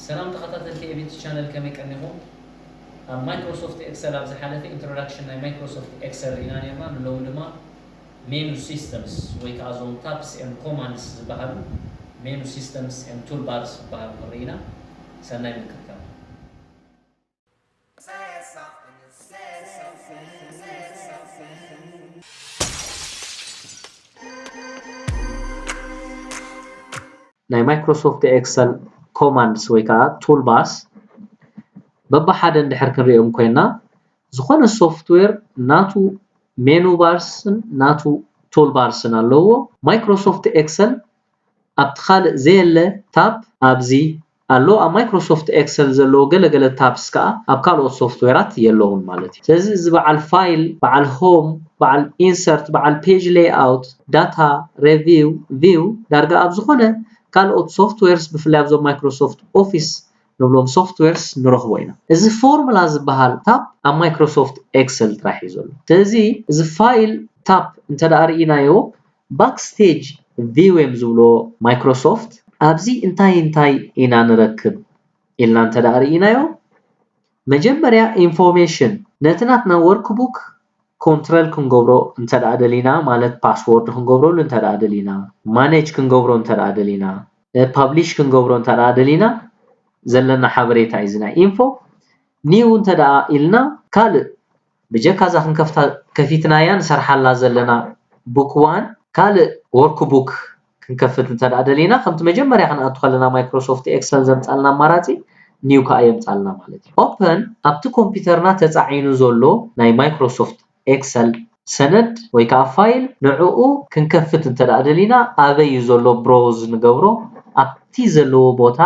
ሰላም ተኸታተልቲ ኤቢቲ ቻነል፣ ከመይ ቀኒኹም? ኣብ ማይክሮሶፍት ኤክሰል ኣብ ዝሓለፈ ኢንትሮዳክሽን ናይ ማይክሮሶፍት ኤክሰል ርኢና ነርና። ንሎሚ ድማ ሜኑ ሲስተምስ ወይ ከዓ እዞም ታፕስ ኤን ኮማንድስ ዝበሃሉ ሜኑ ሲስተምስ ኤን ቱል ባርስ ዝበሃሉ ርኢና። ሰናይ ምክትታል። ናይ ማይክሮሶፍት ኤክሰል ኮማንድስ ወይ ከዓ ቱል ባርስ በብሓደ እንድሕር ክንሪኦም ኮይና፣ ዝኾነ ሶፍትዌር ናቱ ሜኑ ባርስን ናቱ ቱል ባርስን ኣለዎ። ማይክሮሶፍት ኤክሰል ኣብቲ ካልእ ዘየለ ታብ ኣብዚ ኣሎ። ኣብ ማይክሮሶፍት ኤክሰል ዘለዎ ገለገለ ታብስ ከዓ ኣብ ካልኦት ሶፍትዌራት የለውን ማለት እዩ። ስለዚ እዚ በዓል ፋይል፣ በዓል ሆም፣ በዓል ኢንሰርት፣ በዓል ፔጅ ሌይኣውት፣ ዳታ፣ ሬቪው፣ ቪው ዳርጋ ኣብ ዝኾነ ካልኦት ሶፍትዌርስ ብፍላይ ኣብዞም ማይክሮሶፍት ኦፊስ ንብሎም ሶፍትዌርስ ንረኽቦ ኢና። እዚ ፎርሙላ ዝበሃል ታብ ኣብ ማይክሮሶፍት ኤክሰል ጥራሕ እዩ ዘሎ። ስለዚ እዚ ፋይል ታብ እንተ ደኣ ርኢናዮ ባክስቴጅ ቪው እዮም ዝብሎ ማይክሮሶፍት። ኣብዚ እንታይ እንታይ ኢና ንረክብ ኢልና እንተ ደኣ ርኢናዮ፣ መጀመርያ ኢንፎርሜሽን ነቲ ናትና ወርክቡክ ኮንትረል ክንገብሮ እንተ ደኣ ደሊና፣ ማለት ፓስወርድ ክንገብረሉ እንተ ደኣ ደሊና፣ ማኔጅ ክንገብሮ እንተ ደኣ ደሊና፣ ፓብሊሽ ክንገብሮ እንተ ደኣ ደሊና፣ ዘለና ሓበሬታ እዩ እዚ ናይ ኢንፎ። ኒው እንተ ደኣ ኢልና፣ ካልእ ብጀካ እዛ ክንከፍታ ከፊትናያ ንሰርሓላ ዘለና ቡክ ዋን ካልእ ወርክ ቡክ ክንከፍት እንተ ደኣ ደሊና፣ ከምቲ መጀመርያ ክንኣቱ ከለና ማይክሮሶፍት ኤክሰል ዘምጻልና ኣማራጺ ኒው ከኣ የምጻልና ማለት እዩ። ኦፐን ኣብቲ ኮምፒውተርና ተጻዒኑ ዘሎ ናይ ማይክሮሶፍት ኤክሰል ሰነድ ወይ ከዓ ፋይል ንዕኡ ክንከፍት እንተ ደኣ ደሊና ኣበይ እዩ ዘሎ ብሮዝ ንገብሮ። ኣብቲ ዘለዎ ቦታ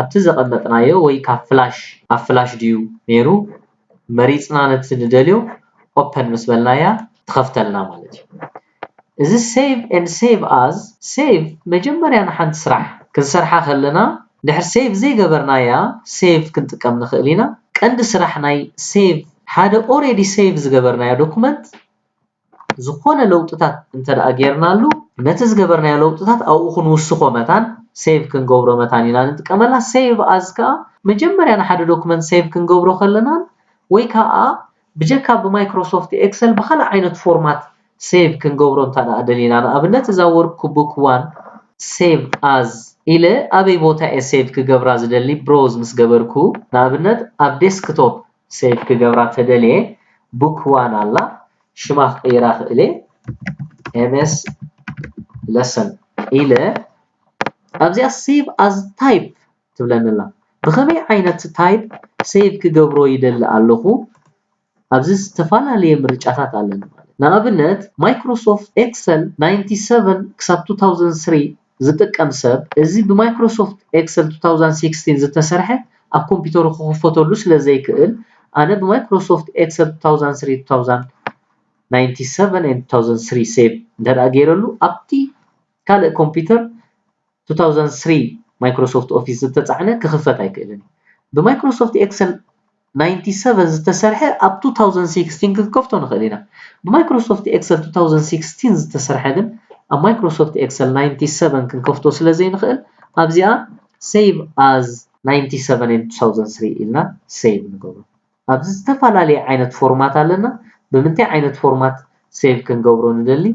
ኣብቲ ዘቐመጥናዮ ወይ ካብ ፍላሽ ኣብ ፍላሽ ድዩ ነይሩ መሪጽና ነቲ ንደልዮ ኦፐን ምስ በልናያ ትኸፍተልና ማለት እዩ። እዚ ሴቭ ኤንድ ሴቭ ኣዝ ሴቭ መጀመርያ ንሓንቲ ስራሕ ክንሰርሓ ከለና ድሕር ሴቭ ዘይገበርናያ ሴቭ ክንጥቀም ንኽእል ኢና። ቀንዲ ስራሕ ናይ ሴቭ ሓደ ኦሬዲ ሴቭ ዝገበርናዮ ዶኩመንት ዝኾነ ለውጥታት እንተ ደኣ ጌርናሉ ነቲ ዝገበርናዮ ለውጥታት ኣብኡ ክንውስኾ መታን ሴቭ ክንገብሮ መታን ኢና ንጥቀመላ። ሴቭ ኣዝ ከኣ መጀመርያ ንሓደ ዶኩመንት ሴቭ ክንገብሮ ከለናን ወይ ከኣ ብጀካ ብማይክሮሶፍት ኤክሰል ብኻልእ ዓይነት ፎርማት ሴቭ ክንገብሮ እንተ ደኣ ደሊና፣ ንኣብነት እዛ ወርክ ቡክ ዋን ሴቭ ኣዝ ኢለ ኣበይ ቦታ እየ ሴቭ ክገብራ ዝደሊ ብሮዝ ምስ ገበርኩ፣ ንኣብነት ኣብ ዴስክቶፕ ሴቭ ክገብራ ተደልየ ቡክ ዋን ኣላ ሽማ ክቕይራ ክእለ ኤምኤስ ለሰን ኢለ ኣብዚኣ ሴቭ ኣዝ ታይፕ ትብለኒ ኣላ። ብኸመይ ዓይነት ታይፕ ሴቭ ክገብሮ ይደሊ ኣለኹ? ኣብዚ ዝተፈላለየ ምርጫታት ኣለኒ ማለት ንኣብነት ማይክሮሶፍት ኤክሰል ናይንቲ ሰቨን ክሳብ ቱ ታውዘንድ ስሪ ዝጥቀም ሰብ እዚ ብማይክሮሶፍት ኤክሰል ቱ ታውዘንድ ሲክስቲን ዝተሰርሐ ኣብ ኮምፒውተሩ ክኽፈተሉ ስለ ዘይክእል ኣነ ብማይክሮሶፍት ኤክሰል ቱ ታውዘንድ ስሪ ቱ ታውዘንድ ናይንቲ ሰቨን and ቱ ታውዘንድ ስሪ ሴቭ እንተ ደኣ ገይረሉ ኣብቲ ካልእ ኮምፒውተር ቱ ታውዘንድ ስሪ ማይክሮሶፍት ኦፊስ ዝተጻዕነ ክኽፈት ኣይክእልን እዩ። ብማይክሮሶፍት ኤክሰል ናይንቲ ሰቨን ዝተሰርሐ ኣብ ቱ ታውዘንድ ሲክስቲን ክንከፍቶ ንኽእል ኢና። ብማይክሮሶፍት ኤክሰል ቱ ታውዘንድ ሲክስቲን ዝተሰርሐ ግን ኣብ ማይክሮሶፍት ኤክሰል ናይንቲ ሰቨን ክንከፍቶ ስለ ዘይንኽእል ኣብዚኣ ሴቭ ኣዝ ናይንቲ ሰቨን and ቱ ታውዘንድ ስሪ ኢልና ሴቭ ንገብሮ። ኣብዚ ዝተፈላለየ ዓይነት ፎርማት ኣለና። ብምንታይ ዓይነት ፎርማት ሴቭ ክንገብሮ ንደሊ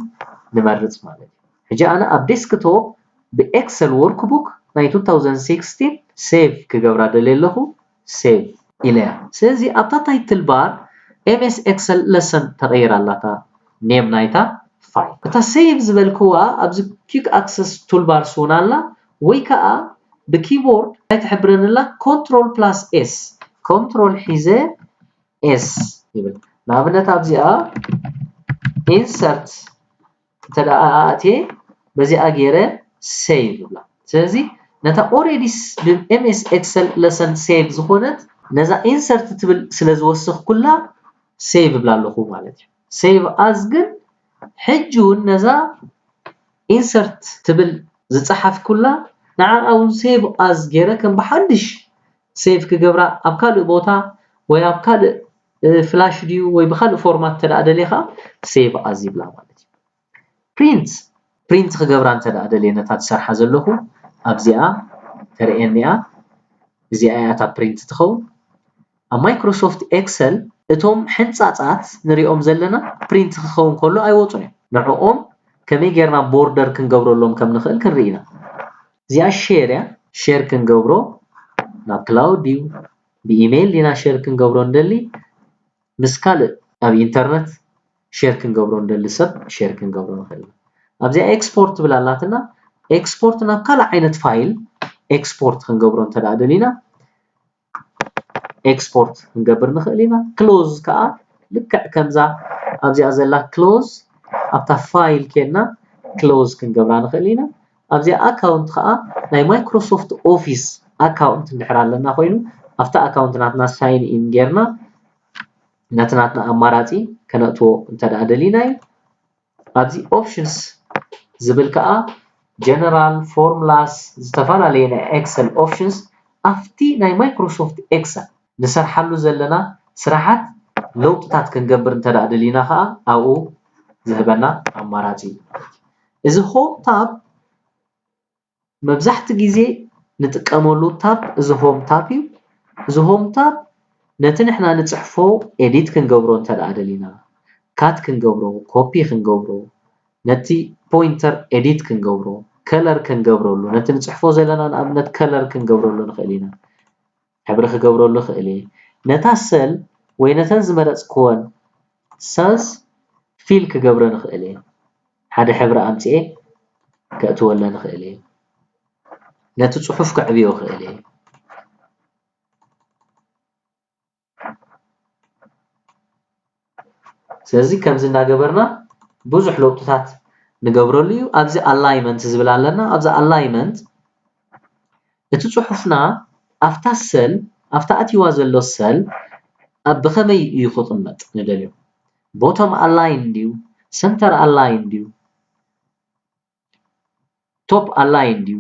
ንመርጽ ማለት እዩ። ሕጂ ኣነ ኣብ ዴስክቶፕ ብኤክሰል ወርክቡክ ናይ ቱ ታውዘንድ ሲክስቲን ሴቭ ክገብራ ደልየ ኣለኹ። ሴቭ ኢለያ። ስለዚ ኣብታ ታይትል ባር ኤምኤስ ኤክሰል ለሰን ተቐይራ ኣላታ ኔም ናይታ ፋይል። እታ ሴቭ ዝበልክዋ ኣብዚ ኪክ ኣክሰስ ቱልባርስ እውን ኣላ ወይ ከዓ ብኪቦርድ እንታይ ትሕብረኒ ኣላ? ኮንትሮል ፕላስ ኤስ፣ ኮንትሮል ሒዘ ኤስ ይብል። ንኣብነት ኣብዚኣ ኢንሰርት እንተ ደኣ ኣእትየ በዚኣ ገይረ ሴቭ ይብላ። ስለዚ ነታ ኦሬዲ ብኤምኤስ ኤክሰል ለሰን ሴቭ ዝኾነት ነዛ ኢንሰርት ትብል ስለ ዝወሰኽኩላ ሴቭ እብላ ኣለኹ ማለት እዩ። ሴቭ ኣዝ ግን ሕጂ እውን ነዛ ኢንሰርት ትብል ዝጸሓፍኩላ ንዓኣ እውን ሴቭ ኣዝ ገይረ ከም ብሓድሽ ሴቭ ክገብራ ኣብ ካልእ ቦታ ወይ ኣብ ካልእ ፍላሽ ድዩ ወይ ብካልእ ፎርማት እንተ ደኣ ደልየ ከዓ ሴቭ ኣዝ ይብላ ማለት እዩ። ፕሪንት ፕሪንት ክገብራ እንተ ደኣ ደልየ ነታ ትሰርሓ ዘለኹ ኣብዚኣ ተርእየኒ እያ። እዚኣ እያ እታ ፕሪንት ትኸውን። ኣብ ማይክሮሶፍት ኤክሰል እቶም ሕንፃፃት ንሪኦም ዘለና ፕሪንት ክኸውን ከሎ ኣይወፁን እዮም። ንዕኦም ከመይ ጌርና ቦርደር ክንገብረሎም ከም ንኽእል ክንርኢ ኢና። እዚኣ ሼር እያ። ሼር ክንገብሮ ናብ ክላውድ ድዩ ብኢሜይል ዲና ሼር ክንገብሮ እንደሊ ምስ ካልእ ኣብ ኢንተርነት ሼር ክንገብሮ እንደሊ ሰብ ሼር ክንገብሮ ንኽእል ኢና። ኣብዚኣ ኤክስፖርት ትብል ኣላትና። ኤክስፖርት ናብ ካልእ ዓይነት ፋይል ኤክስፖርት ክንገብሮ እንተ ደኣ ደሊና ኤክስፖርት ክንገብር ንኽእል ኢና። ክሎዝ ከዓ ልክዕ ከምዛ ኣብዚኣ ዘላ ክሎዝ ኣብታ ፋይል ኬድና ክሎዝ ክንገብራ ንኽእል ኢና። ኣብዚኣ ኣካውንት ከዓ ናይ ማይክሮሶፍት ኦፊስ ኣካውንት እንድሕር ኣለና ኮይኑ ኣብታ ኣካውንት ናትና ሳይን ኢን ጌርና ነቲ ናትና ኣማራፂ ከነእትዎ እንተ ደኣ ደሊና እዩ። ኣብዚ ኦፕሽንስ ዝብል ከዓ ጀነራል ፎርሙላስ ዝተፈላለየ ናይ ኤክሰል ኦፕሽንስ ኣብቲ ናይ ማይክሮሶፍት ኤክሰል ንሰርሓሉ ዘለና ስራሓት ለውጥታት ክንገብር እንተ ደኣ ደሊና ከዓ ኣብኡ ዝህበና ኣማራፂ እዩ። እዚ ሆም ታብ መብዛሕቲ ግዜ ንጥቀመሉ ታብ እዚ ሆም ታብ እዩ። እዚ ሆም ታብ ነቲ ንሕና ንፅሕፎ ኤዲት ክንገብሮ እንተ ደኣ ደሊና፣ ካት ክንገብሮ፣ ኮፒ ክንገብሮ፣ ነቲ ፖይንተር ኤዲት ክንገብሮ፣ ከለር ክንገብረሉ፣ ነቲ ንፅሕፎ ዘለና ንኣብነት ከለር ክንገብረሉ ንኽእል ኢና። ሕብሪ ክገብረሉ እኽእል እየ። ነታ ሰል ወይ ነተን ዝመረፅክወን ሰልስ ፊል ክገብረን እኽእል እየ። ሓደ ሕብሪ ኣምፅኤ ከእትወለን እኽእል እየ። ነቲ ፅሑፍ ከዕብዮ እኽእል እየ። ስለዚ ከምዚ እናገበርና ብዙሕ ለውጥታት ንገብረሉ እዩ። ኣብዚ ኣላይመንት ዝብል ኣለና። ኣብዚ ኣላይመንት እቲ ፅሑፍና ኣብታ ሰል ኣብታ ኣትይዋ ዘሎ ሰል ኣብ ብኸመይ እዩ ክቕመጥ ንደልዮ። ቦቶም ኣላይን ድዩ ሰንተር ኣላይን ድዩ ቶፕ ኣላይን ድዩ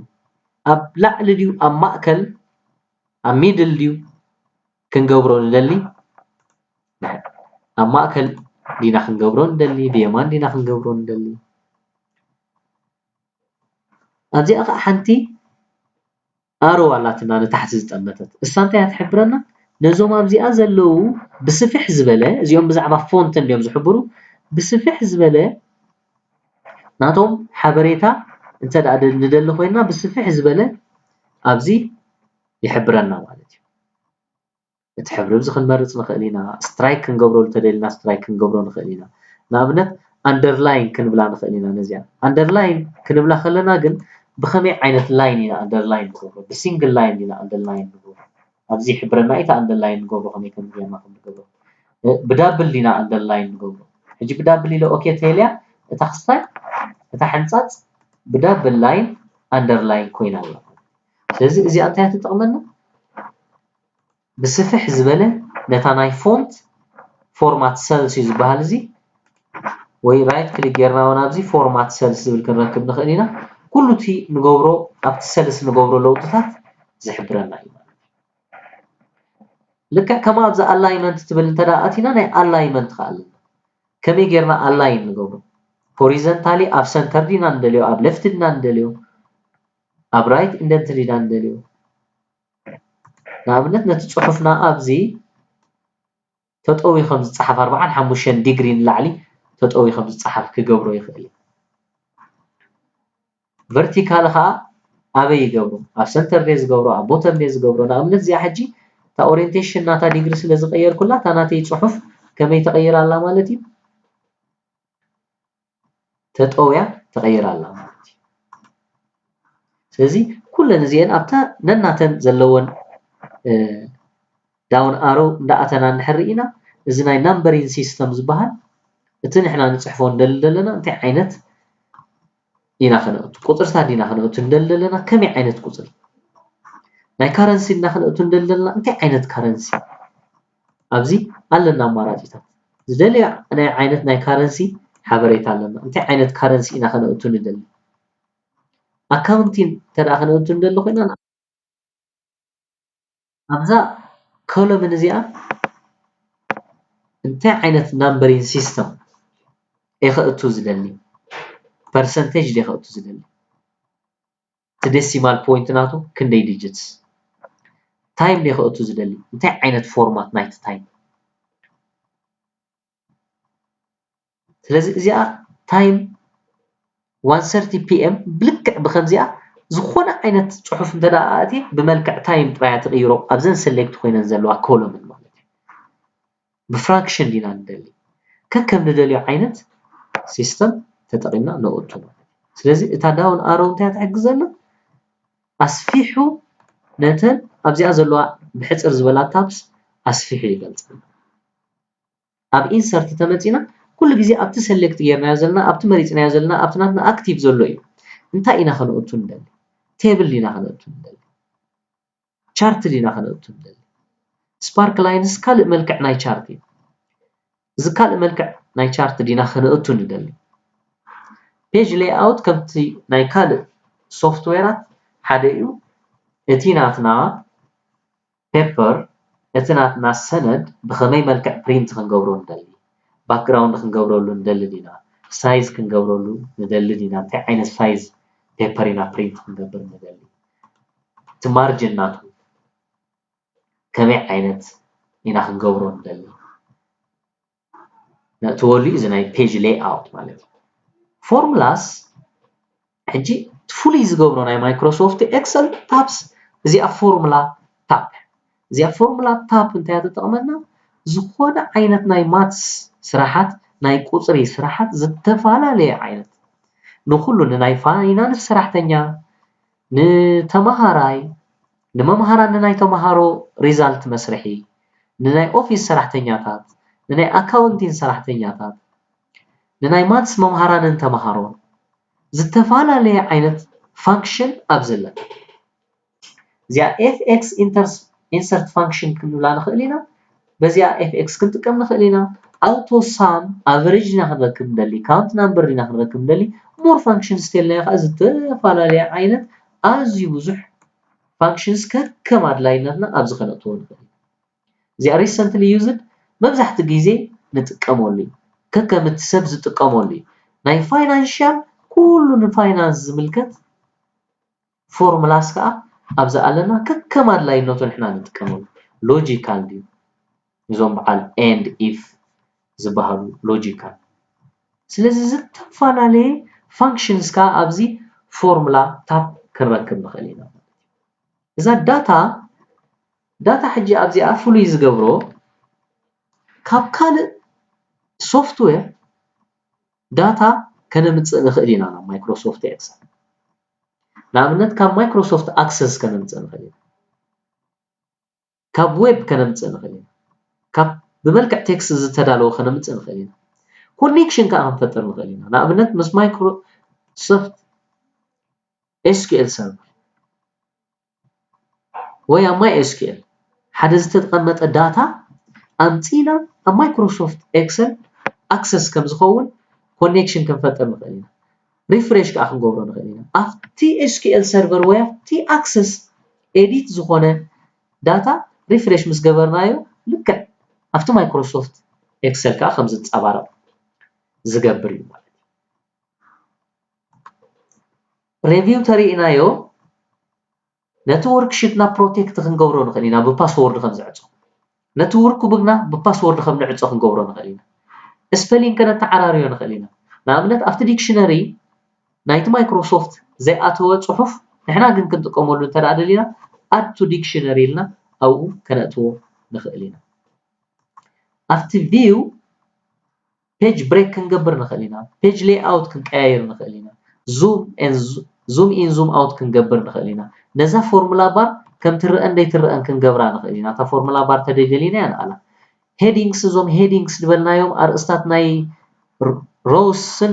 ኣብ ላዕሊ ድዩ ኣብ ማእከል ኣብ ሚድል ድዩ ክንገብሮ ንደሊ። ኣብ ማእከል ዲና ክንገብሮ ንደሊ ብየማን ዲና ክንገብሮ ንደሊ። ኣብዚኣ ከዓ ሓንቲ ኣሮ ኣላትና ንታሕቲ ዝጠመተት እሳ እንታይ እያ ትሕብረና? ነዞም ኣብዚኣ ዘለዉ ብስፍሕ ዝበለ እዚኦም ብዛዕባ ፎንት እንዲዮም ዝሕብሩ ብስፍሕ ዝበለ ናቶም ሓበሬታ እንተ ደኣ ንደሊ ኮይና ብስፍሕ ዝበለ ኣብዚ ይሕብረና ማለት እዩ። እቲ ሕብሪ ኣብዚ ክንመርፅ ንኽእል ኢና። ስትራይክ ክንገብረሉ ተደሊና ስትራይክ ክንገብሮ ንኽእል ኢና። ንኣብነት ኣንደርላይን ክንብላ ንኽእል ኢና። ነዚኣ ኣንደርላይን ክንብላ ከለና ግን ብኸመይ ዓይነት ላይን ኢና ኣንደርላይን ንገብሮ? ብሲንግል ላይን ኢና ኣንደርላይን ንገብሮ። ኣብዚ ይሕብረና እዩ። እቲ ኣንደርላይን ንገብሮ ከመይ ከም ጌርና ከም ንገብሮ። ብዳብል ዲና ኣንደርላይን ንገብሮ? ሕጂ ብዳብል ኢለ ኦኬ ተልያ እታ ክስታይ እታ ሕንፃፅ ብዳብል ላይን ኣንደርላይን ኮይና ኣላ። ስለዚ እዚኣ እንታይ ትጠቕመና? ብስፍሕ ዝበለ ነታ ናይ ፎንት ፎርማት ሰልስ እዩ ዝበሃል እዚ ወይ ራይት ክሊክ ጌርና እውን ኣብዚ ፎርማት ሰልስ ዝብል ክንረክብ ንኽእል ኢና። ኩሉ እቲ ንገብሮ ኣብቲ ሰልስ ንገብሮ ለውጥታት ዝሕብረና እዩ ማለት እዩ። ልክዕ ከማ ኣብዚ ኣላይመንት ትብል እንተ ኣቲና ናይ ኣላይመንት ከዓ ኣለና። ከመይ ጌርና ኣላይን ንገብሮ? ሆሪዘንታሊ ኣብ ሰንተር ዲና ንደልዮ፣ ኣብ ሌፍት ዲና ንደልዮ፣ ኣብ ራይት ኢንደንት ዲና ንደልዮ? ንኣብነት ነቲ ፅሑፍና ኣብዚ ተጠውዩ ከም ዝፀሓፍ ኣርባዓን ሓሙሽተን ዲግሪ ንላዕሊ ተጠውዩ ከም ዝፀሓፍ ክገብሮ ይኽእል እዩ። ቨርቲካል ከዓ ኣበይ ይገብሮ? ኣብ ሰንተር ድየ ዝገብሮ? ኣብ ቦተም ድየ ዝገብሮ? ንኣብነት እዚኣ ሕጂ እታ ኦሪንቴሽን ናታ ዲግሪ ስለ ዝቀየርኩላ እታ ናተይ ፅሑፍ ከመይ ተቀይራ ኣላ ማለት እዩ? ተጠውያ ተቐይራ ኣላ ማለት እዩ። ስለዚ ኩለን እዚአን ኣብታ ነናተን ዘለወን ዳውን ኣሮ እንዳኣተና እንድሕር ርኢና እዚ ናይ ናምበሪንግ ሲስተም ዝበሃል እቲ ንሕና ንፅሕፎ እንደሊ ዘለና እንታይ ዓይነት ኢና ከነእቱ ቁፅርታት ዲና ከነእቱ እንደሊ ዘለና ከመይ ዓይነት ቁፅሪ ናይ ካረንሲ ዲና ከነእቱ እንደሊ ዘለና እንታይ ዓይነት ካረንሲ ኣብዚ ኣለና ኣማራፂታት ዝደለዮ ናይ ዓይነት ናይ ካረንሲ ሓበሬታ ኣለና እንታይ ዓይነት ካረንሲ ኢና ከነእቱ ንደሊ ኣካውንቲን እንተ ደኣ ከነእቱ ንደሊ ኮይና ኣብዛ ኮለምን እዚኣ እንታይ ዓይነት numbering system እየ ከእቱ ዝደሊ? Percentage ድየ ከእቱ ዝደሊ? እቲ decimal point ናቱ ክንደይ digits? Time ድየ ከእቱ ዝደሊ? እንታይ ዓይነት format ናይቲ time? ስለዚ እዚኣ time one thirty p.m. ብልክዕ ብከምዚኣ ዝኾነ ዓይነት ፅሑፍ እንተ ደኣ ኣእትየ ብመልክዕ time ጥራይ እያ ትቕይሮ ኣብዘን select ኮይነን ዘለዋ column ማለት እዩ። ብ fraction ዲና ንደሊ? ከከም ንደልዮ ዓይነት system ተጠቒምና ነእቱ ማለት እዩ። ስለዚ እታ down arrow እንታይ ትሕግዘና? ኣስፊሑ ነተን ኣብዚኣ ዘለዋ ብሕፅር ዝበላ tabs ኣስፊሑ ይገልፀና። ኣብ insert ተመፂና ኩሉ ግዜ ኣብቲ select ጌርናዮ ዘለና ኣብቲ መሪፅናዮ ዘለና ኣብቲ ናትና active ዘሎ እዩ። እንታይ ኢና ከነእቱ ንደሊ? Table ዲና ከነእቱ ንደሊ? Chart ዲና ከነእቱ ንደሊ? Sparklines ካልእ መልክዕ ናይ chart እዩ። እዚ ካልእ መልክዕ ናይ chart ዲና ከነእቱ ንደሊ? Page layout ከምቲ ናይ ካልእ software ት ሓደ እዩ። እቲ ናትና paper እቲ ናትና ሰነድ ብኸመይ መልክዕ print ክንገብሮ ንደሊ? Background ክንገብረሉ ንደሊ ዲና? Size ክንገብረሉ ንደሊ ዲና? እንታይ ዓይነት size paper ኢና print ክንገብር ንደሊ? እቲ margin ናቱ ከመይ ዓይነት ኢና ክንገብሮ ንደሊ? ነእትወሉ እዩ እዚ ናይ page layout ማለት እዩ። Formulas ሕጂ እቲ ፍሉይ ዝገብሮ ናይ Microsoft Excel tabs እዚኣ formula tab እዚኣ formula tab እንታይ እያ ትጠቕመና? ዝኾነ ዓይነት ናይ maths ስራሓት ናይ ቁፅሪ ስራሓት ዝተፈላለየ ዓይነት ንኹሉ ንናይ finance ሰራሕተኛ ንተምሃራይ ንመምሃራን ንናይ ተምሃሮ result መስርሒ ንናይ office ሰራሕተኛታት ንናይ accounting ሰራሕተኛታት ንናይ maths መምሃራንን ተምሃሮን ዝተፈላለየ ዓይነት function ኣብዚ ኣለና። እዚኣ fx insert function ክንብላ ንኽእል ኢና። በዚኣ fx ክንጥቀም ንኽእል ኢና። Auto sum average ኢና ክንረክብ ንደሊ፣ count number ኢና ክንረክብ ንደሊ፣ more functions ተልናዮ ከዓ ዝተፈላለየ ዓይነት ኣዝዩ ብዙሕ functions ከከም ኣድላይነትና ኣብዚ ከነእትዎ ንኽእል ኢና። እዚኣ recently used መብዛሕትኡ ግዜ ንጥቀመሉ እዩ። ከከም እቲ ሰብ ዝጥቀመሉ እዩ። ናይ financial ኩሉ ን finance ዝምልከት formulas ከዓ ኣብዚ ኣለና። ከከም ኣድላይነቱ ንሕና ንጥቀመሉ። Logical ድዩ? እዞም በዓል and if ዝበሃሉ logical። ስለዚ ዝተፈላለየ functions ከዓ ኣብዚ formula tab ክንረክብ ንኽእል ኢና። እዛ data data ሕጂ ኣብዚኣ ፍሉይ ዝገብሮ ካብ ካልእ software data ከነምፅእ ንኽእል ኢና ናብ Microsoft Excel። ንኣብነት ካብ Microsoft Access ከነምፅእ ንኽእል ኢና። ካብ web ከነምፅእ ንኽእል ኢና። ካብ ብመልክዕ text ዝተዳለወ ከነምፅእ ንኽእል ኢና። Connection ከዓ ክንፈጥር ንኽእል ኢና። ንኣብነት ምስ Microsoft SQL Server ወይ ኣብ MySQL ሓደ ዝተቐመጠ data ኣምፂና ኣብ Microsoft Excel access ከም ዝኸውን connection ክንፈጥር ንኽእል ኢና። Refresh ከዓ ክንገብሮ ንኽእል ኢና። ኣብቲ SQL Server ወይ ኣብቲ Access edit ዝኾነ data refresh ምስ ገበርናዮ ልክዕ ኣብቲ Microsoft Excel ከዓ ከም ዝንፀባረቕ ዝገብር እዩ ማለት እዩ። Review ተሪእናዮ ነቲ worksheet ና protect ክንገብሮ ንኽእል ኢና ብ password ከም ዝዕጾ። ነቲ workbook ና ብ password ከም ንዕጾ ክንገብሮ ንኽእል ኢና። Spelling ከነተዓራርዮ ንኽእል ኢና። ንኣብነት ኣብቲ dictionary ናይቲ Microsoft ዘይኣተወ ጽሑፍ ንሕና ግን ክንጥቀመሉ እንተ ደኣ ደሊና add to dictionary ኢልና ኣብኡ ከነእትዎ ንኽእል ኢና። ኣብቲ view page break ክንገብር ንኽእል ኢና። Page layout ክንቀያይር ንኽእል ኢና። Zoom and zoom in zoom out ክንገብር ንኽእል ኢና። ነዛ formula bar ከም ትረአን ዘይትረአን ክንገብራ ንኽእል ኢና። እታ formula bar ተደይደሊና እያ ንኣላ። Headings እዞም headings ዝበልናዮም ኣርእስታት ናይ rows ን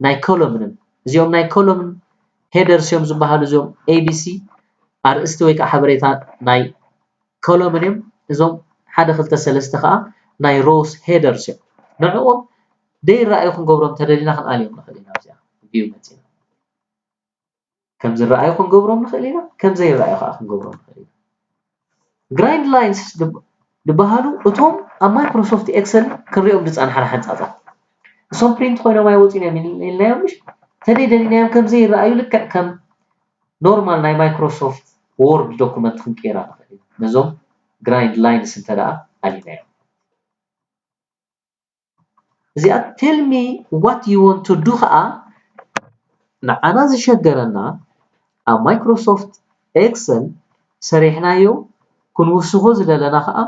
ናይ column ን እዚኦም ናይ column headers እዮም ዝበሃሉ እዚኦም A B C ኣርእስቲ ወይ ከዓ ሓበሬታ ናይ column ን እዮም። እዞም ሓደ ክልተ ሰለስተ ከዓ ናይ rows headers እዮም። ንዕኦም ደይረኣዩ ክንገብሮም ተደሊና ክንኣልዮም ንኽእል ኢና። ኣብዚኣ view መፂና ከም ዝረኣዩ ክንገብሮም ንኽእል ኢና፣ ከም ዘይረኣዩ ከዓ ክንገብሮም ንኽእል ኢና። Grind lines ዝበሃሉ እቶም ኣብ ማይክሮሶፍት ኤክሰል ክንሪኦም ዝጸናሕና ሕንጻጻት። እሶም ፕሪንት ኮይኖም ኣይወጹን እዮም ኢልናዮም ምሽ? ተደይ ደሊናዮም ከም ዘይረኣዩ ልክዕ ከም ኖርማል ናይ ማይክሮሶፍት ወርድ ዶኩመንት ክንቀይራ ንኽእል ኢና። ነዞም ግራይንድ ላይንስ እንተ ደኣ ኣሊናዮም። እዚኣ tell me what you want to do ከኣ ንዓና ዝሸገረና ኣብ ማይክሮሶፍት ኤክሰል ሰሪሕናዮ ክንውስኾ ዝደለና ከኣ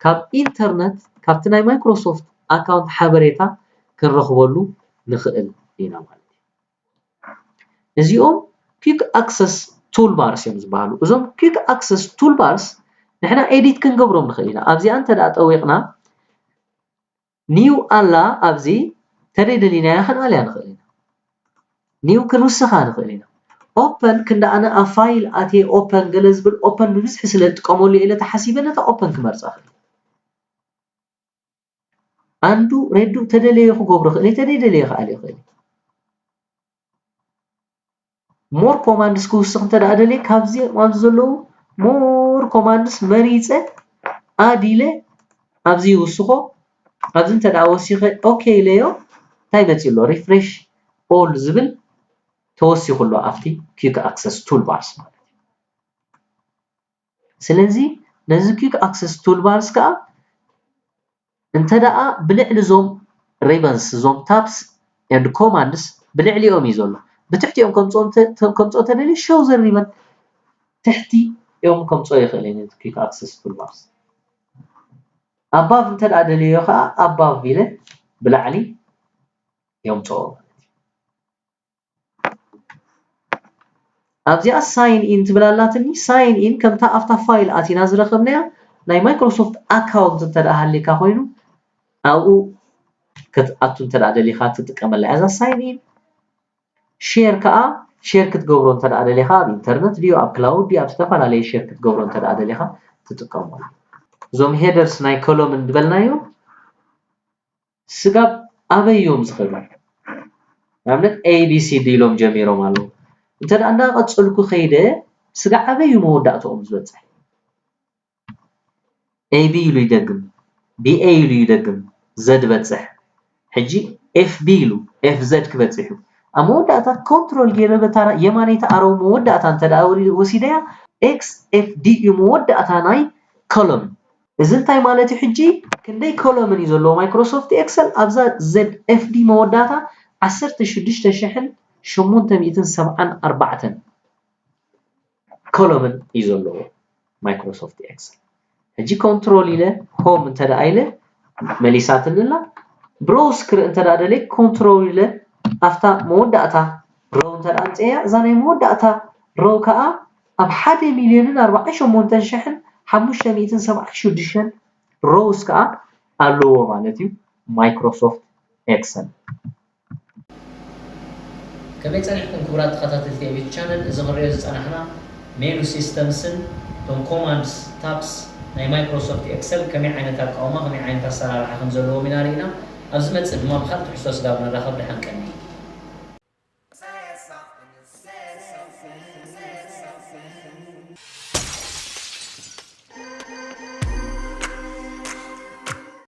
ካብ ኢንተርነት ካብቲ ናይ ማይክሮሶፍት ኣካውንት ሓበሬታ ክንረኽበሉ ንኽእል ኢና ማለት እዩ። እዚኦም quick access toolbars እዮም ዝበሃሉ። እዞም quick access toolbars ንሕና ኤዲት ክንገብሮም ንኽእል ኢና። ኣብዚኣ እንተ ደኣ ጠዊቕና ኒው ኣላ ኣብዚ ተደይ ደሊናያ ክንኣልያ ንኽእል ኢና። ኒው ክንውስኻ ንኽእል ኢና። ኦፐን ክንደኣነ ኣብ ፋይል ኣትየ ኦፐን ገለ ዝብል ኦፐን ብብዝሒ ስለ ዝጥቀመሉ ኢለ ተሓሲበ ነታ ኦፐን ክመርጻ እኽእል። ኣንዱ ሬዱ ተደለየ ክገብሮ እኽእል እየ፣ ተደይ ደለየ ክኣልዮ እኽእል እየ። ሞር ኮማንድስ ክውስኽ እንተ ደኣ ደልየ ካብዚ ኣብዚ ዘለዉ ሞር ኮማንድስ መሪጸ ኣድ ኢለ ኣብዚ ይውስኾ። ኣብዚ እንተ ደኣ ወሲኸ ኦኬ ኢለዮ እንታይ መጺኡ ኣሎ? ሪፍሬሽ ኦል ዝብል ተወሲኹ ኣሎ ኣብቲ quick access toolbars ማለት እዩ። ስለዚ ነዚ quick access toolbars ከኣ እንተ ደኣ ብልዕሊ እዞም ሪበንስ እዞም ታፕስ ኤንድ ኮማንድስ ብልዕሊኦም እዩ ዘሎ። ብትሕቲኦም ከምፅኦ እንተ- ከምፅኦ ተደልዩ ሸው ዘ ሪበን ትሕቲ እዮም ከምፅኦ ይኽእል እዩ ነቲ quick access toolbars። ኣባቭ እንተ ደኣ ደልዮ ከዓ ኣባቭ ኢለ ብላዕሊ የምፅኦ ማለት እዩ። ኣብዚኣ ሳይን ኢን ትብል ኣላትኒ። ሳይን ኢን ከምታ ኣብታ ፋይል ኣቲና ዝረኸብናያ ናይ ማይክሮሶፍት ኣካውንት እንተ ደኣ ሃልየካ ኮይኑ ኣብኡ ክትኣቱ እንተ ደኣ ደሊኻ ትጥቀመላ እያ እዛ ሳይን ኢን። ሼር ከዓ ሼር ክትገብሮ እንተ ደኣ ደሊኻ ኣብ ኢንተርነት ድዩ ኣብ ክላውድ ድዩ ኣብ ዝተፈላለየ ሼር ክትገብሮ እንተ ደኣ ደሊኻ ትጥቀመሉ። እዞም ሄደርስ ናይ ኮሎምን ዝበልናዮም ስጋብ ኣበይ እዮም ዝኸዱ? ንኣብነት ኤ ቢ ሲ ዲ ኢሎም ጀሚሮም ኣለዉ። እንተ ደኣ እንዳቐጸልኩ ከይደ ስጋዕ ኣበይ እዩ መወዳእትኦም ዝበጽሕ? ኤ ቢ ኢሉ ይደግም፣ ቢ ኤ ኢሉ ይደግም፣ ዘድ በጽሕ። ሕጂ ኤፍ ቢ ኢሉ ኤፍ ዘድ ክበጽሕ እዩ። ኣብ መወዳእታ ኮንትሮል ገይረ በታ የማነይቲ ኣረው መወዳእታ እንተ ደኣ ወሲደያ ኤክስ ኤፍ ዲ እዩ መወዳእታ ናይ ኮሎም። እዚ እንታይ ማለት እዩ? ሕጂ ክንደይ ኮሎምን እዩ ዘለዎ ማይክሮሶፍት ኤክሰል? ኣብዛ ዘድ ኤፍ ዲ መወዳእታ ዓሰርተ ሽዱሽተ ሽሕን ሸሞንተ ሚእትን ሰብዓን ኣርባዕተን ኮሎምን እዩ ዘለዎ ማይክሮሶፍት ኤክሰል። ሕጂ ኮንትሮል ኢለ ሆም እንተ ደኣ ኢለ መሊሳትኒ ኣላ። ብሮውስ ክርኢ እንተ ደኣ ደለየ ኮንትሮል ኢለ ኣብታ መወዳእታ ሮው እንተ ደኣ ኣምፅኤያ እዛ ናይ መወዳእታ ሮው ከዓ ኣብ ሓደ ሚልዮንን ኣርባዓን ሸሞንተን ሽሕን ሓሙሽተ ሚእትን ሰብዓን ሽዱሽተን ሮውስ ከዓ ኣለዎ ማለት እዩ ማይክሮሶፍት ኤክሰል። ከመይ ጸኒሕኩም ክቡራት ተኸታተልቲ ኤቢት ቻነል? እዚ ክንሪኦ ዝጸናሕና ሜኑ ሲስተምስን እቶም ኮማንድስ ታፕስ ናይ ማይክሮሶፍት ኤክሰል ከመይ ዓይነት ኣቃውማ ከመይ ዓይነት ኣሰራርሓ ከም ዘለዎም ኢና ርኢና። ኣብ ዝመጽእ ድማ ብካልእ ትሕዝቶ ስጋብ ንራኸብ ደሓን ቀኒ።